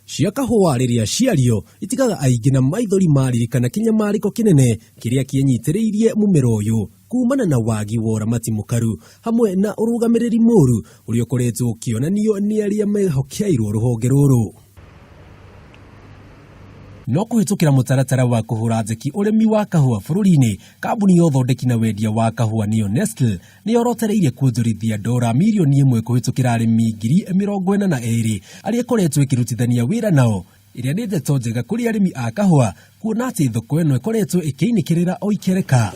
Cia kahũa rĩrĩa ciario itigaga aingĩ na maithori maririkana kĩnyamarĩko kĩnene kĩrĩa kĩenyitĩrĩirie mũmera ũyũ kumana na wagi wa ũramati mũkaru hamwe na ũrũgamĩrĩri mũru ũrĩa ũkoretwo ũkĩonanio nĩ arĩa mehokeirwo rũhonge rũrũ. No kũhĩtũkĩra mũtaratara wa kũhũra njeki ũrĩmi wa kahũa bũrũri-inĩ, kambuni ya ũthondeki na wendia wa kahũa nĩyo Nestle nĩ yorotereirie kuonjorithia ndora mirioni ĩmwe kũhĩtũkĩra arĩmi 42,000 arĩa ĩkoretwo ĩkĩrutithania wĩra nao, ĩrĩa nĩ ndeto njega kũrĩ arĩmi a kahũa kuona atĩ thoko ĩno ĩkoretwo ĩkĩinĩkĩrĩra o ikereka.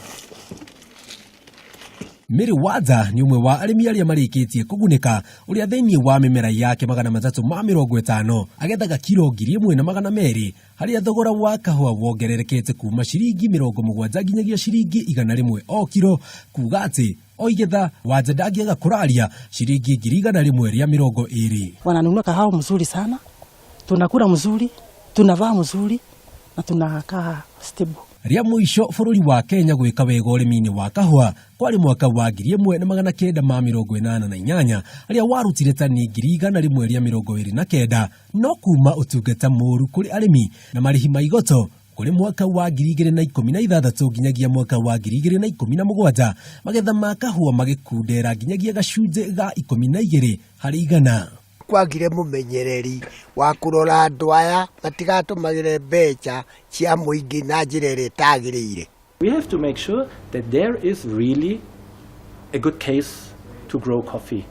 Mary Wanja nĩ ũmwe wa arĩmi arĩa marĩkĩtie kũgunĩka ũrĩa thĩinĩ wa mĩmera yake 350 agethaga kiro 1,200 harĩa thogora wa kahũa wongererekete kuma ciringi 70 nginyagia ciringi 100 o kiro, kuga atĩ o igetha Wanja ndangĩaga kũraria ciringi 120,000. Wananunua kahawa mzuri sana, tunakula mzuri, tunavaa mzuri na tunakaa stable. Rĩa mũico bũrũri wa Kenya gwĩka wega ũrĩmi-inĩ wa kahũa kwarĩ mwaka wa 1988 harĩa warutire tani 129,000, no kuma ũtungata mũru kũrĩ arĩmi na marĩhi ma igoto kũrĩ mwaka wa 2016 nginyagia mwaka wa 2017 magetha ma kahũa magĩkundera nginyagia gacunjĩ ga 12 harĩ igana. Kwagire mũmenyereri wa kũrora andũ aya matigatũmagĩre mbeca cia mũingĩ na njĩra ĩrĩa ĩtagĩrĩire. We have to make sure that there is really a good case to grow coffee.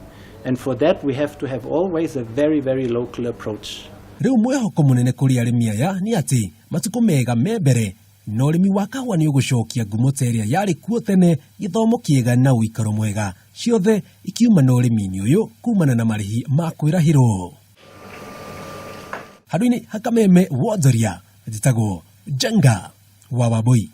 And for that we have to have always a very, very local approach. Rĩu mwĩhoko mũnene kũrĩ arĩmi aya nĩ atĩ matukũ mega me mbere na ũrĩmi wa kahũa nĩ ũgũcokia ngumo ta ĩrĩa yarĩ kuo tene, gĩthomo kĩega na ũikaro mwega, ciothe ikiuma na ũrĩmi-inĩ ũyũ kumana na marĩhi ma kwĩrahĩrwo. Handũ-inĩ ha Kameme Wonjoria, njĩtagwo Njenga wa Wambui.